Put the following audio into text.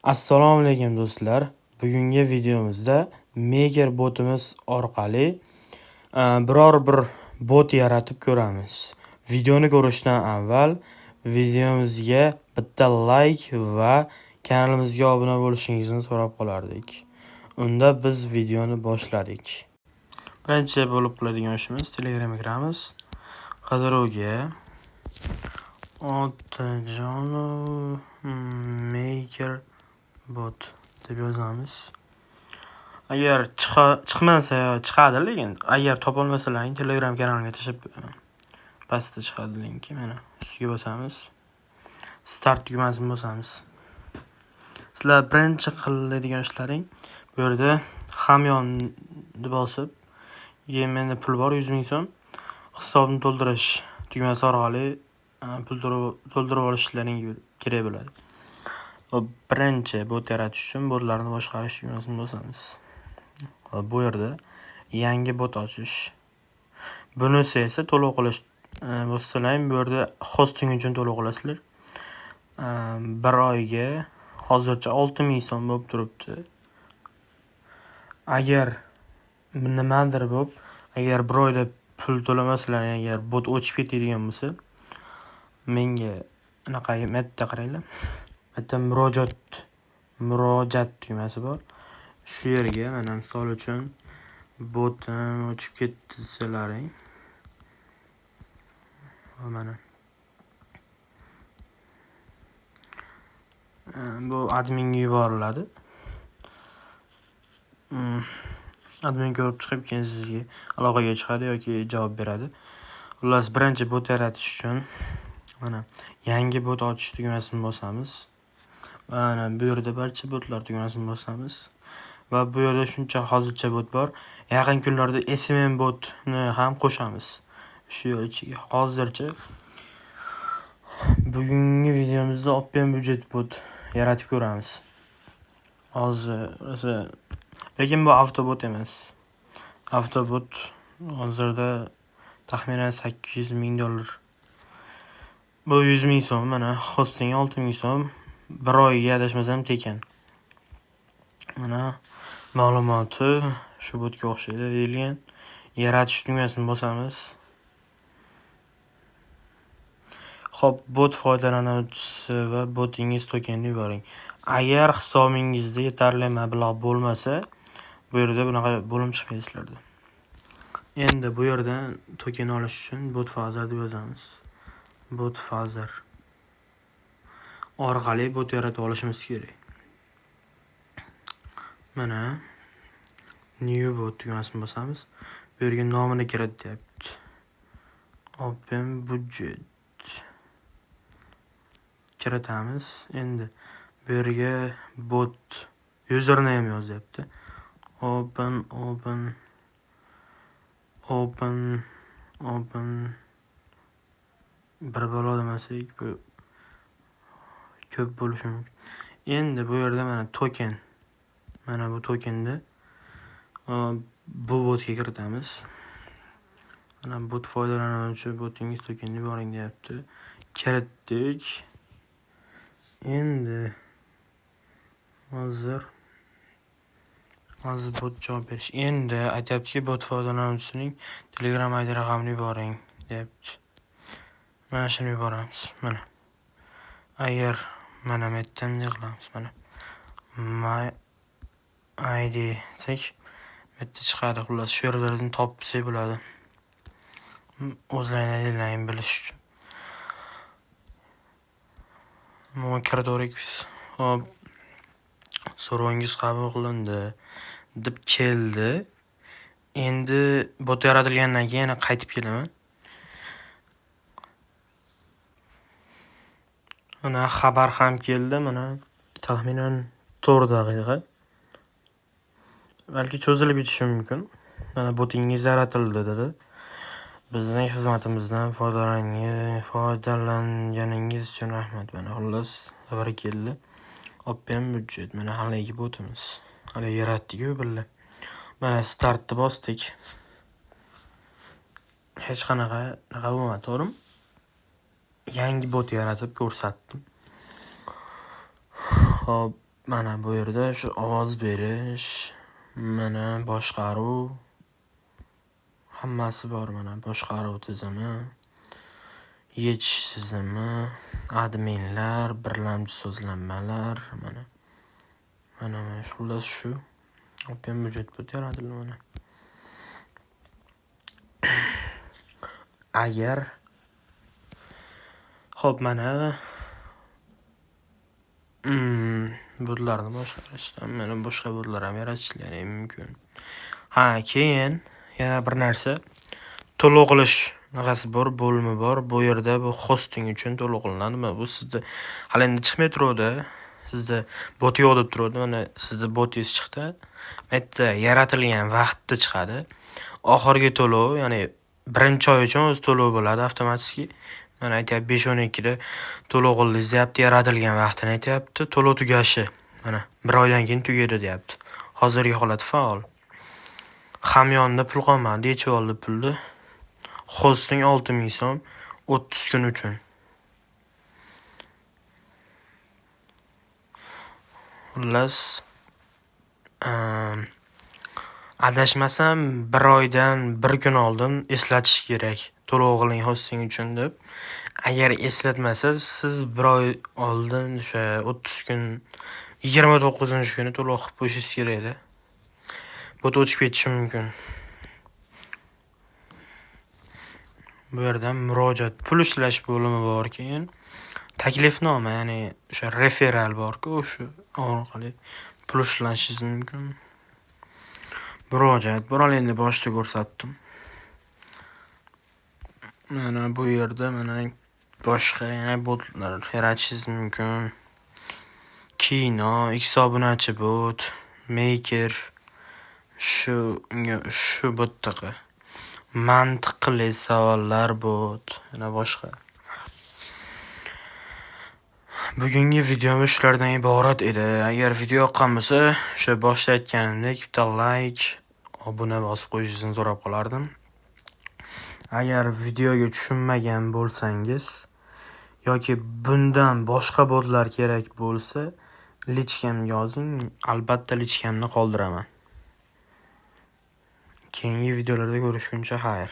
Assalomu alaykum, do'stlar. Bugungi videomizda Maker botimiz orqali biror bir bot yaratib ko'ramiz. Videoni ko'rishdan avval videomizga bitta like va kanalimizga obuna bo'lishingizni so'rab qolardik. Unda biz videoni boshladik. Birinchi bo'lib qiladigan ishimiz, Telegramga kiramiz. Qidiruvga Otajonov Maker bot deb yozamiz. Agar chiqmasa, chiqadi, lekin agar topolmasalaring, Telegram kanalimga tashlab, pastda chiqadi linki. Mana, ustiga bosamiz. Start tugmasini bosamiz. Sizlar birinchi qiladigan ishlaring bu yerda hamyonni bosib, keyin menda pul bor, 100 ming so'm. Hisobni to'ldirish tugmasi orqali pul to'ldirib olishlaring kerak bo'ladi. Hop, birinchi bot yaratish uchun botlarni boshqarish tugmasini bosamiz. Hop, bu yerda yangi bot ochish. Bunisi esa to'lov qilish bossalaring, bu yerda hosting uchun to'lov qilasizlar. Bir oyga hozircha 6000 so'm bo'lib turibdi. Agar nimadir bo'lib, agar bir oyda pul to'lamasalaring, agar bot o'chib ketadigan bo'lsa, menga anaqa yerda qaranglar. Bu yerda murojaat tugmasi bor. Shu yerga mana, misol uchun, botim o'chib ketdi desalaring, mana, bu adminga yuboriladi. Admin ko'rib chiqib, keyin sizga aloqaga chiqadi yoki javob beradi. Xullas, birinchi bot yaratish uchun mana yangi bot ochish tugmasini bosamiz. Mana bu yerda barcha botlar tugmasini bosamiz. Va bu yerda shuncha hozircha bot bor. Yaqin kunlarda SMM botni ham qo'shamiz shu yer ichiga. Hozircha bugungi videomizda Open Budget bot yaratib ko'ramiz. Hozir rosa, lekin bu avtobot emas. Avtobot hozirda taxminan 800 ming dollar. Bu 100 ming so'm, mana hosting 6 ming so'm. Bir oyga, adashmasam, tekin. Mana, ma'lumoti shu botga o'xshaydi deyilgan. Yaratish tugmasini bosamiz. Xo'p, bot foydalanuvchisi va botingiz tokenini yuboring. Agar hisobingizda yetarli mablag' bo'lmasa, bu yerda bunaqa bo'lim chiqmaydi sizlarda. Endi bu yerdan token olish uchun BotFather deb yozamiz. BotFather orqali bot yaratib olishimiz kerak. Mana, new bot tugmasini bosamiz. Bu yerga nomini kirit deyapti. Open Budget kiritamiz. Endi bu yerga bot username yoz deyapti. Open, open, open, open, bir balo demasak, bu ko'p bo'lishi mumkin. Endi bu yerda mana token. Mana bu tokenni bu botga kiritamiz. Mana, bot foydalanuvchi botingiz tokenini yuboring deyapti. Kiritdik. Endi hozir bot javob berish. Endi aytyaptiki, bot foydalanuvchisining Telegram ID raqamini yuboring deyapti. Mana shuni yuboramiz. Mana. Agar mana bu yerdan bunday qilamiz, mana. My ID desak, bu yerda chiqadi. Xullas, shu yerlardan topsak bo'ladi. O'zlaringni IDlaringni bilish uchun. Buni kiritavrik biz. Hop. So'rovingiz qabul qilindi deb keldi. Endi bot yaratilgandan keyin yana qaytib kelaman. Mana, xabar ham keldi. Mana, taxminan 4 daqiqa. Balki cho'zilib ketishi mumkin. Mana, botingiz yaratildi dedi. Bizning xizmatimizdan foydalanganingiz uchun rahmat. Mana, xullas, xabar keldi. Open Budget, mana haligi botimiz. Hali yaratdik-ku birga. Mana, startni bosdik. Hech qanaqa nima bo'lmadi, to'g'rimi? Yangi bot yaratib ko'rsatdim. Hop. Mana bu yerda shu ovoz berish, mana boshqaruv, hammasi bor mana boshqaruv tizimi, yechish tizimi, adminlar, birlamchi sozlanmalar, mana. Mana xullas shu. Open budget bot yaratildi mana. Agar xo'p, mana botlarni boshqarishdan mana boshqa botlar ham yaratishlari mumkin. Ha, keyin yana bir narsa, to'lov qilish bunaqasi bor, bo'limi bor. Bu yerda bu hosting uchun to'lov qilinadi. Mana bu sizda hali endi chiqmay turuvdi. Sizda bot yo'q deb turuvdi. Mana sizda botingiz chiqdi. Bu yerda yaratilgan vaqtda chiqadi. Oxirgi to'lov, ya'ni birinchi oy uchun o'zi to'lov bo'ladi avtomatik. Mana aytyapti 5.12 da to'lov qildingiz deyapti, yaratilgan vaqtini aytyapti. To'lov tugashi mana bir oydan keyin tugaydi deyapti. Hozirgi holat faol. Hamyonda pul qolmadi, yechib oldi pulni. Hosting 6000 so'm 30 kun uchun. Xullas, adashmasam bir oydan bir kun oldin eslatish kerak to'lov qiling hosting uchun deb. Agar eslatmasa, siz bir oy oldin o'sha 30 kun 29-kuni to'lov qilib qo'yishingiz kerak edi. Bot o'chib ketishi mumkin. Bu yerdan murojaat, pul ishlash bo'limi bor, keyin taklifnoma, ya'ni o'sha referal bor-ku, o'sha orqali pul ishlashingiz mumkin. Murojaat bor, hali endi boshida ko'rsatdim. Mana bu yerda mana boshqa yana botlar yaratishingiz mumkin. Kino, X obunachi bot, maker, shu botdaqa. Mantiqli savollar bot, yana boshqa. Bugungi videomiz shulardan iborat edi. Agar video yoqqan bo'lsa, o'sha boshda aytganimdek bitta like, obuna bosib qo'yishingizni so'rab qolardim. Agar videoga tushunmagan bo'lsangiz yoki bundan boshqa botlar kerak bo'lsa, lichkamga yozing, albatta lichkamni qoldiraman. Keyingi videolarda ko'rishguncha xayr.